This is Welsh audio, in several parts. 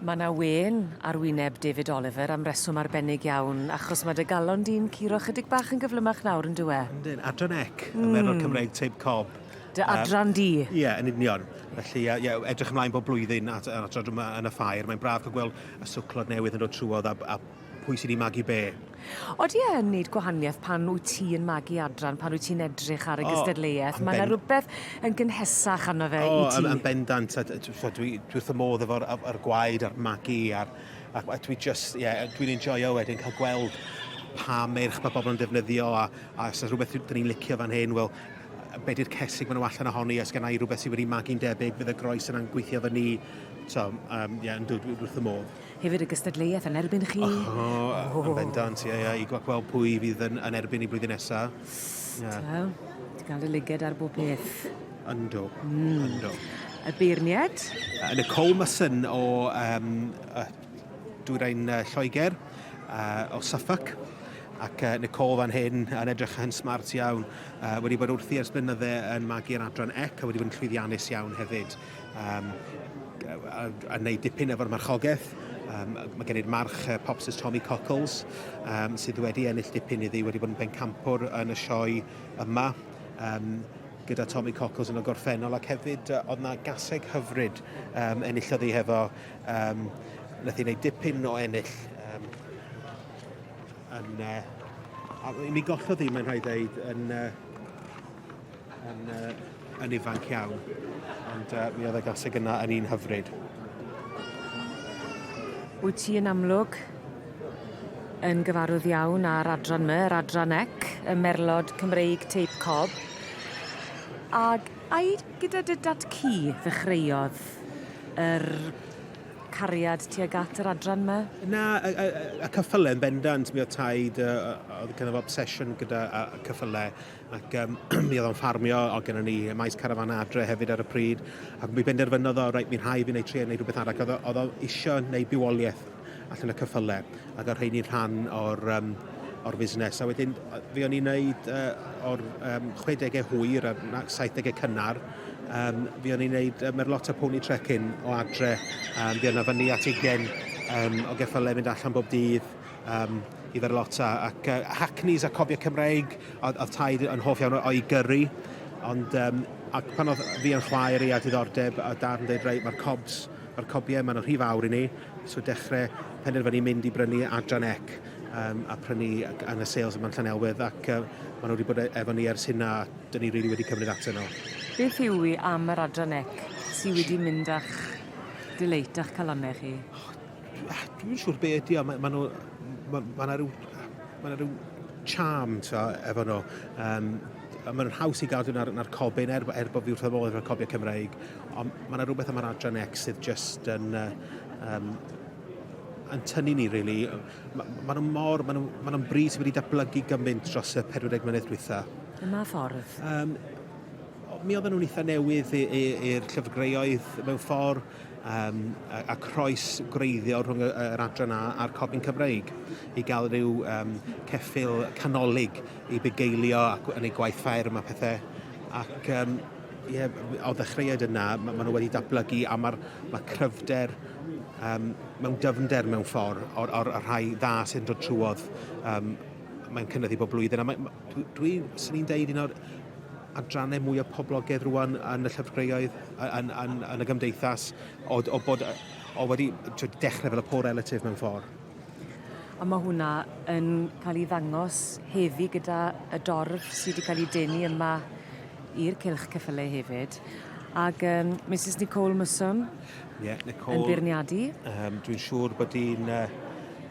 Ma' 'na wên ar wyneb David Oliver am reswm arbennig iawn achos ma' dy galon di'n curo chydig bach yn gyflymach nawr on'd yw e? Yndyn, Adran Ec, mm. y merlod Cymreig teip cob. Dy adran di. Ie, yn union. Felly, ie, yeah, edrych ymlaen bob blwyddyn at yr adran yma yn y ffair. Mae'n braf cael gweld y swclod newydd yn dod trwodd a, a pwy sydd wedi magu be. Odi e yn neud gwahaniaeth pan wyt ti yn magu adran, pan wyt ti'n edrych ar y gystadleuaeth? Mae yna rhywbeth yn gynhesach arno fe i ti. O, yn bendant. A, dwi, dwi wrth y modd efo'r ar gwaed a'r magu a'r, a, a dwi just, ie, yeah, dwi'n enjoyo wedyn cael gweld pa meirch mae bobl yn defnyddio a, a os yna rhywbeth dyn ni'n licio fan hyn, wel, be di'r cesig maen nhw allan ohoni, os gen i rhywbeth sydd wedi magu'n debyg, fydd y groes yna'n gweithio fy ni. So, um, yeah, yn dwi wrth y modd. Hefyd y gystadleuaeth yn erbyn chi. Oh, oh. Yn bendant, ie, ie, i gweld pwy fydd yn, yn erbyn i blwyddyn nesaf. Yeah. Wel, ti'n cael dy lyged ar bob peth. Yndw, mm. yndw. Y beirniad? Nicole Mason o um, uh, Dwyrain Lloegr, uh, o Suffolk ac uh, Nicole fan hyn yn edrych yn smart iawn, uh, wedi bod wrthi ers blynydde yn magu'r adran ec a wedi bod yn llwyddiannus iawn hefyd. Um, a, a wneud dipyn efo'r marchogaeth. Um, mae gen i'r march uh, Pops' Tommy Cockles, um, sydd wedi ennill dipyn iddi, wedi bod yn bencampwr yn y sioe yma. Um, gyda Tommy Cockles yn y gorffennol ac hefyd uh, oedd na gaseg hyfryd um, enillodd hi hefo um, nath hi wneud dipyn o ennill um, yn, uh, a mi gollodd hi mae'n rhaid dweud yn, uh, yn, uh, yn ifanc iawn. Ond uh, mi oedd y gaseg yna yn un hyfryd. Wyt ti yn amlwg yn gyfarwydd iawn â'r adran 'my, yr adran ec, y merlod Cymreig teip cob. Ag ai gyda dy dad cu ddechreuodd yr cariad tuag at yr adran 'ma? Na, y, y, y ceffylau yn bendant. Mi oedd taid, oedd gynno fo obsesiwn gyda y ceffylau. Ac um, mi oedd o'n ffarmio, oedd gennym ni maes carafan adre hefyd ar y pryd. Ac mi benderfynodd o, reit, mi'n rhaid fi wneud trio wneud rhywbeth arall. Oedd o, oedd o isio wneud bywoliaeth allan y cyffylau, ac oedd rheini'n rhan o'r, um, o'r fusnes. A wedyn, fi o'n i'n wneud uh, o'r um, 60au hwyr a 70au cynnar, um, fi o'n i'n wneud uh, merlot a pony trekking o adre. Um, fi o'n fyny at 20 um, o geffylau mynd allan bob dydd. Um, i ferlota ac uh, Hackneys a Cofio Cymreig, oedd, oedd taid yn hoff iawn o'i gyrru, ond um, ac pan oedd fi yn chwaer i a diddordeb, a dad yn dweud, reit, mae'r cobs, mae'r cobiau, maen nhw'n rhy fawr i ni, so dechrau penderfynu mynd i brynu adran ec um, a prynu yn y sales yma'n Llanelwedd ac uh, maen nhw wedi bod e-, efo ni ers hynna a dyn ni rili really wedi cymryd atyn nhw. Beth yw i am yr adran ec sydd wedi mynd â'ch delight a'ch calonnau chi? Dwi'm yn siŵr be ydi o, ma' ma' nhw, ma' ma' 'na ryw ma' 'na ryw charm t'o' efo nhw. Yym a ma' nhw'n haws i gadw na'r na'r cobyn er er bo' fi wrth fy modd efo'r cobiau Cymreig, ond ma' 'na rwbeth am yr adran X sydd jyst yn yy yym yn tynnu ni rili. Ma' ma' nhw mor ma' nhw ma' nhw'n brid sydd wedi datblygu gymaint dros y 40 mlynedd dwytha. Ym mha ffordd? Yym mi oedden nhw'n eitha newydd i'r llyfrgreoedd mewn ffordd, um, a, a croes gwreiddiol rhwng yr adran A a'r Cobyn Cymreig i gael rhyw um, ceffyl canolig i bugeilio ac yn ei gwaith fferm a pethau. Ac um, ie, o ddechreuad yna, ma, ma nhw wedi datblygu a mae'r ma cryfder um, mewn dyfnder mewn ffordd o'r, or, or rhai dda sy'n dod trwodd. Um, mae'n cynyddu bob blwyddyn. A mae, dwi, dwi, swn i'n deud un o'r adrannau mwyaf poblogaidd rwan yn y llyfrgreoedd, yn, yn, yn y gymdeithas, o, o bod o wedi dechrau fel y poor relative mewn ffordd. A mae hwnna yn cael ei ddangos heddi gyda y dorf sydd wedi cael ei denu yma i'r cylch ceffylau hefyd. Ag um, Mrs Nicole Musson yeah, Nicole, yn beirniadu. Um, dwi'n siŵr bod hi'n... Uh,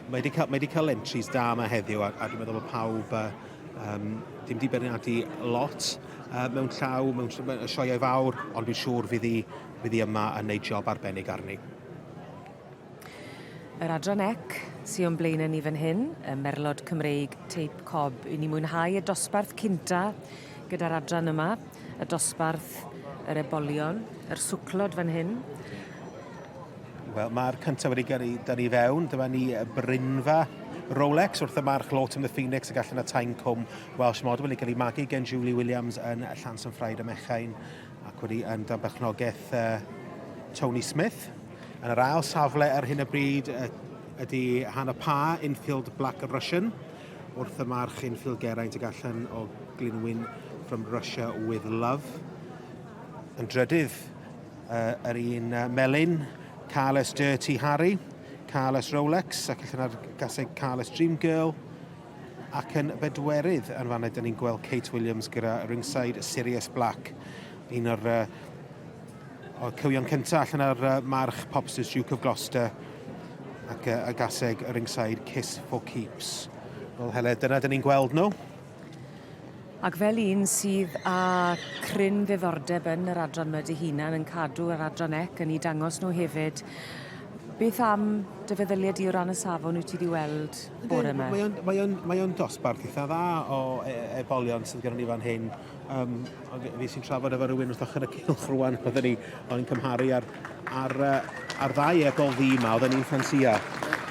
mae wedi cael, mae wedi cael entries da yma heddiw a, a dwi'n meddwl bod pawb uh, Um, dim di beirniadu lot uh, mewn llaw, mewn, mewn sioeau fawr, ond dwi'n siŵr fydd hi, fydd hi yma yn neud job arbennig arni. Yr adran ec sy o'n blaenau ni fan hyn, y Merlod Cymreig Teip Cob. I ni mwynhau y dosbarth cynta gyda'r adran yma, y dosbarth yr ebolion, yr swclod fan hyn. Wel, mae'r cyntaf wedi gyrru dyn ni fewn. Dyma ni Brynfa Rolex wrth y march Lawton the Phoenix ac allan y Tain Cwm Welsh Model wedi cael ei magu gen Julie Williams yn Llansanffraid y Mechain ac wedi yn dan berchnogaeth uh, Tony Smith. Yn yr ail safle ar hyn o bryd ydy Hannah Parr, Infield Black Russian, wrth y march Infield Geraint ag allan o Glynwyn from Russia with Love. Yn drydydd, yr un melyn, Carles Dirty Harry, Carles Rolex ac allan ar gaseg Carles Dream Girl. Ac yn bedwerydd yn fanna, dyn ni'n gweld Kate Williams gyda Ringside Sirius Black, un o'r o'r cywion cyntaf allan ar march Popsters Duke of Gloucester ac y gaseg Ringside Kiss for Keeps. Wel, Hele, dyna dyn ni'n gweld nhw. Ac fel un sydd â cryn ddiddordeb yn yr adran 'ma dy hunan yn cadw yr adran ec yn 'u dangos nhw hefyd beth am dy feddylie di o ran y safon wyt ti 'di weld bore 'ma? Mae o'n mae o'n mae o'n dosbarth itha dda o e- ebolion sydd gynnon ni fan hyn. Yym o' fi fues i'n trafod efo rywun wrth ochr y cylch rŵan oedden ni o'n i'n cymharu ar ar yy ar ddau ebol ddu 'ma oedden ni'n ffansïo.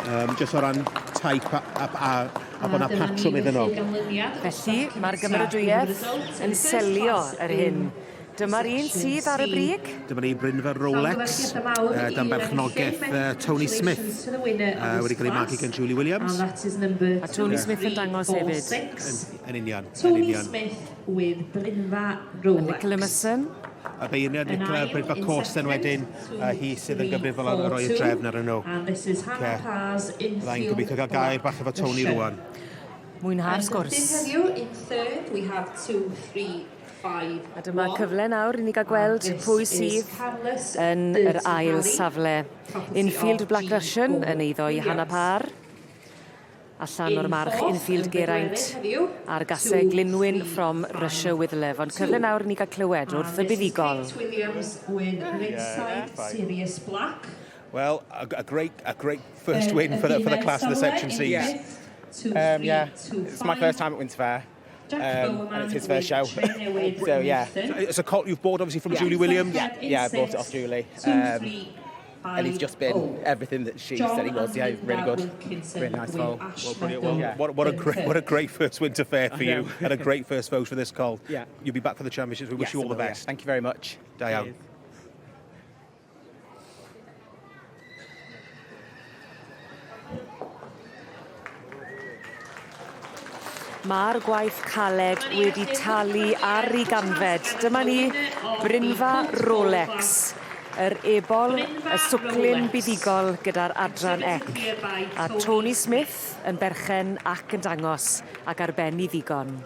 Yym jyst o ran type a a a a bod 'na patrwm iddyn nhw. Felly, mae'r gymeradwyaeth yn selio yr hyn. Dyma'r un sydd ar y brig. Dyma ni Brynfa Rolex, uh, dan berchnogaeth uh, Tony Smith, uh, wedi cael ei magu gan Julie Williams. A Tony Smith yn dangos hefyd. Yn, yn union. Tony yn union. Smith with Brynfa Rolex. A Nicola Musson. Y beirniad Nicola Brynfa Corsten wedyn, uh, hi sydd yn gyfrifol am roi y drefn ar nhw. And this is Hannah Parr's Byddai'n gobeithio cael gair bach efo Tony rwan. Mwynha'r sgwrs. In third, we have 2, 3, 5, A dyma cyfle nawr i ni gael gweld pwy sydd yn yr ail safle. Infield Black Russian yn eiddo i Hannah Parr. Allan o'r march Infield Geraint a'r gaseg Glynwyn from Russia with Love. Ond cyfle nawr i ni gael clywed wrth y buddugol. Kate Williams with Ringside Sirius Black. Well, a great, a great first win for the class of the section Cs. Yeah. Yeah, it's my first time at Winter Fair. And it's his first show. So yeah. It's a colt you've bought obviously from Julie Williams. Yeah, I bought it off Julie. And he's just been everything that she said he was. Yeah, really good. Really nice foal. Well, brilliant. Well, what a great first Winter Fair for you and a great first vote for this colt. You'll be back for the championships. We wish Yes, you all I the will, yeah. best. Thank you very much. Da iawn. Cheers. Mae'r gwaith caled wedi talu ar ei ganfed. Dyma ni Brynfa Rolex, yr ebol, y swclyn buddugol gyda'r adran ec. A Tony Smith yn berchen ac yn dangos ac ar ben ei ddigon.